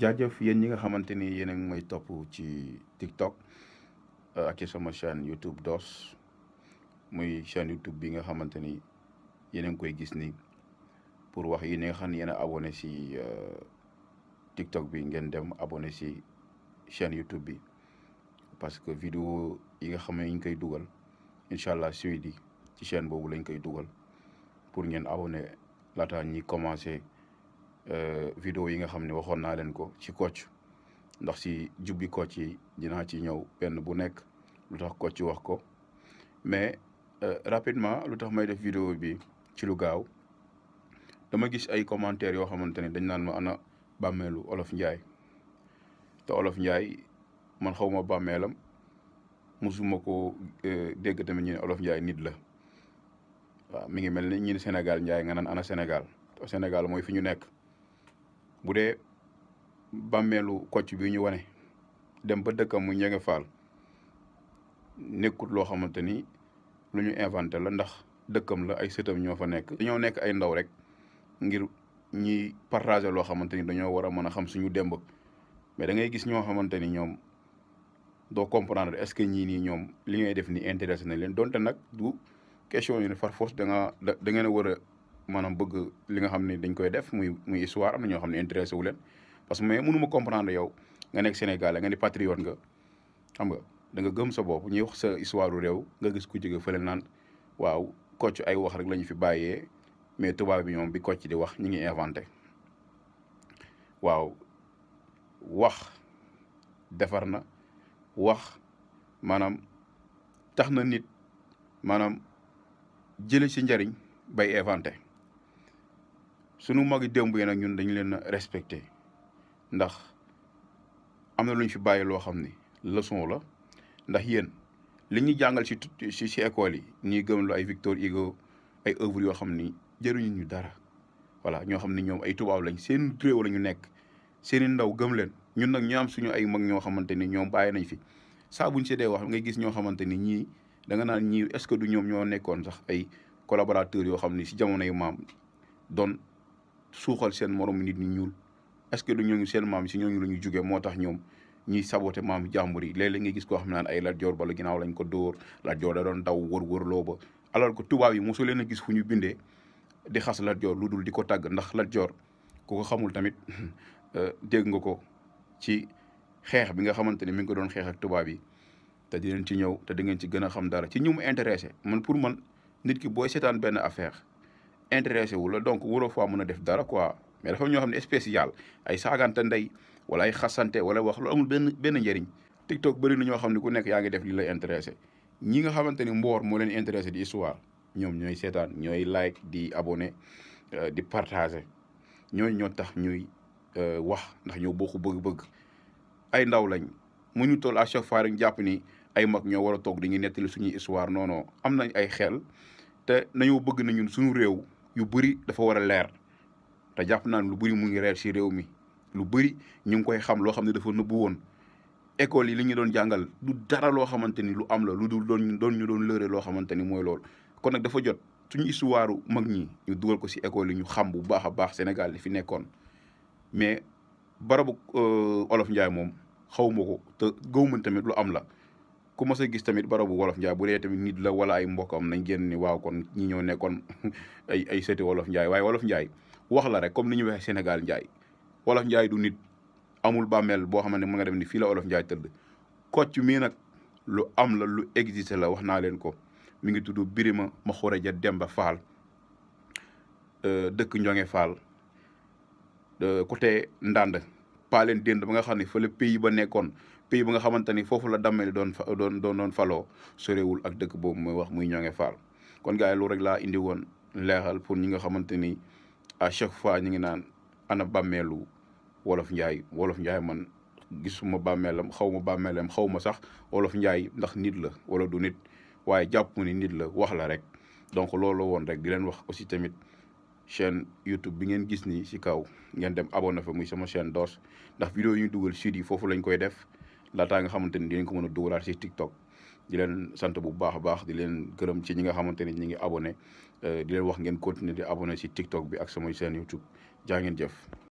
jaajëf yéen ñi nga xamante ni yéen a ngi may topp ci TikTok ak ci sama chaîne YouTube DOS muy chaîne YouTube bi nga xamante ni yéen a ngi koy gis ni pour wax yi nga xam ne yéen a abonné si TikTok bi ngeen dem abonné si chaîne YouTube bi parce que vidéo yi nga xam ne ñu ngi koy dugal incha allah suite yi ci chaîne boobu lañ koy dugal pour ngeen abonné laataa ñi commencé. Vidéo yi nga xam ne waxoon naa leen ko ci Kocc ndax si jubbi Kocc yi dinaa ci ñëw benn bu nekk lu tax Kocc wax ko mais rapidement lu tax may def vidéo bi ci lu gaaw dama gis ay commentaires yoo xamante ne dañ naan ma ana bàmmeelu Olof Ndiaye te Olof Ndiaye man xaw ma bàmmeelam musuma ko dégg tamit ñu ne Olof Ndiaye nit la waaw mi ngi mel ni ñi Sénégal Ndiaye nga naan ana Sénégal te Sénégal mooy fi ñu nekk. bu dee bàmmeelu Kocc bi ñu wane dem ba dëkkam mu Ndiégué Fall nekkut loo xamante ni lu ñu inventé la ndax dëkkam la ay sëtam ñoo fa nekk. dañoo nekk ay ndaw rek ngir ñi partager loo xamante ni dañoo war a mën a xam suñu démb mais da ngay gis ñoo xamante ni ñoom doo comprendre est-ce que ñii nii ñoom li ngay def ni intéressé na leen donte nag du question yi ne par force da ngeen a war a. maanaam bëgg li nga xam ne dañ koy def muy histoire am na ñoo xam ne intéressé wu leen parce que mais mënu ma comprendre yow nga nekk Sénégalais nga ni patriote nga xam nga da nga gëm sa bopp ñuy wax sa histoire réew nga gis ku jóge fële naan waaw Kocc ay wax rek la ñu fi bàyyee mais tubaab bi ñoom bi Kocc di wax ñu ngi inventé waaw wax defar na wax maanaam tax na nit maanaam jële ci njariñ bay inventé sunu magi démb yi nag ñun dañu leen a respecté ndax am na lu ñu fi bàyyi loo xam ni leçon la ndax yéen li ñuy jàngal ci école yi ñuy gëm lu ay Victor Hugo ay œuvres yoo xam ni jëruñu ñu dara voilà ñoo xam ni ñoom ay tubaab lañ seen réew la ñu nekk seeni ndaw gëm leen ñun nag ñu am suñu ay mag ñoo xamante ni ñoom bàyyi nañ fi saa buñ see dee wax ngay gis ñoo xamante ni ñii da nga naan ñii est-ce que du ñoom ñoo nekkoon sax ay collaborateurs yoo xam ni si jamonoy maam doon suuxal seen morom nit ñi ñuul est-ce que du ñooñu seen maam si ñooñu la ñu jugee moo tax ñoom ñuy saboté maam jàmbur yi léeg-léeg nga gis koo xam ne naan ay Lat Joor bala ginnaaw lañ ko dóor Lat Joor da doon daw wër-wërloo ba alors que tubaab yi mosu leen a gis fu ñu bindee di xas Lat Joor lu dul di ko tàgg ndax Lat Joor ku ko xamul tamit dégg nga ko ci xeex bi nga xamante ne mi ngi ko doon xeex ak tubaab yi te di leen ci ñëw te di ngeen ci gën a xam dara ci ñu mu intéressé man pour man nit ki booy seetaan benn affaire intéressé wu la donc waroo faa mën a def dara quoi mais dafa ñoo xam ne spécial ay saagante ndey wala ay xasante wala wax lu amul benn njëriñ TikTok bëri na ñoo xam ne ku nekk yaa ngi def li lay intéressé ñi nga xamante ni mboor moo leen intéressé di histoire ñoom ñooy seetaan ñooy like di abonné di partager ñooñu ñoo tax ñuy wax ndax ñoo bokk bëgg-bëgg ay ndaw lañ mu ñu toll à chaque fois rek jàpp ni ay mag ñoo war a toog di ñu nettali suñuy histoire non non am nañ ay xel te nañoo bëgg na ñun suñu réew yu bëri dafa war a leer te jàpp naan lu bëri mu ngi reer si réew mi lu bëri ñu ngi koy xam loo xam ne dafa nëbbu woon école yi li ñu doon jàngal du dara loo xamante ni lu am la lu dul ñu doon lëre loo xamante ni mooy loolu kon nag dafa jot suñu histoire mag ñi ñu dugal ko si école yi ñu xam bu baax a baax Sénégal li fi nekkoon mais barabu Olof Ndiaye moom xawma ko te gëwuma tamit lu am la ku mos a gis tamit barabu Wolof Ndiaye bu dee tamit nit la wala ay mbokkam nañ génn ni waaw kon ñi ñoo nekkoon ay sëti Wolof Ndiaye waaye Wolof Ndiaye wax la rek comme ni ñu waxee Sénégal Ndiaye Wolof Ndiaye du nit amul bàmmeel boo xamante ne mën nga dem ni fii la Wolof Ndiaye tëdd Kocc mii nag lu am la lu existe la wax naa leen ko mi ngi tudd Birima Maxureja Demba Fall dëkk Ndiégué Fall côté Ndande paa leen dénd ba nga xam ne fa la pays ba nekkoon pays ba nga xamante ni foofu la dammel doon faloo sorewul ak dëkk boobu mooy wax muy Ndiégué Fall kon gars yi loolu rek laa indi woon leexal pour ñi nga xamante ni à chaque fois ñu ngi naan ana bàmmeelu Wolof Ndiaye man gisuma bàmmeelam xaw ma sax Wolof Ndiaye ndax nit la wala du nit waaye jàpp ni nit la wax la rek donc loolu woon rek di leen wax aussi tamit chaîne YouTube bi ngeen gis ni ci kaw ngeen dem abonné fa muy sama chaîne DOS ndax vidéo yi ñu dugal sud yi foofu lañ koy def laataa nga xamante ni dinañ ko mën a dugalaat ci TikTok di leen sant bu baax a baax di leen gërëm ci ñi nga xamante ni ñi ngi abonné di leen wax ngeen continuer di abonné ci TikTok bi ak sama chaîne YouTube jaa ngeen jëf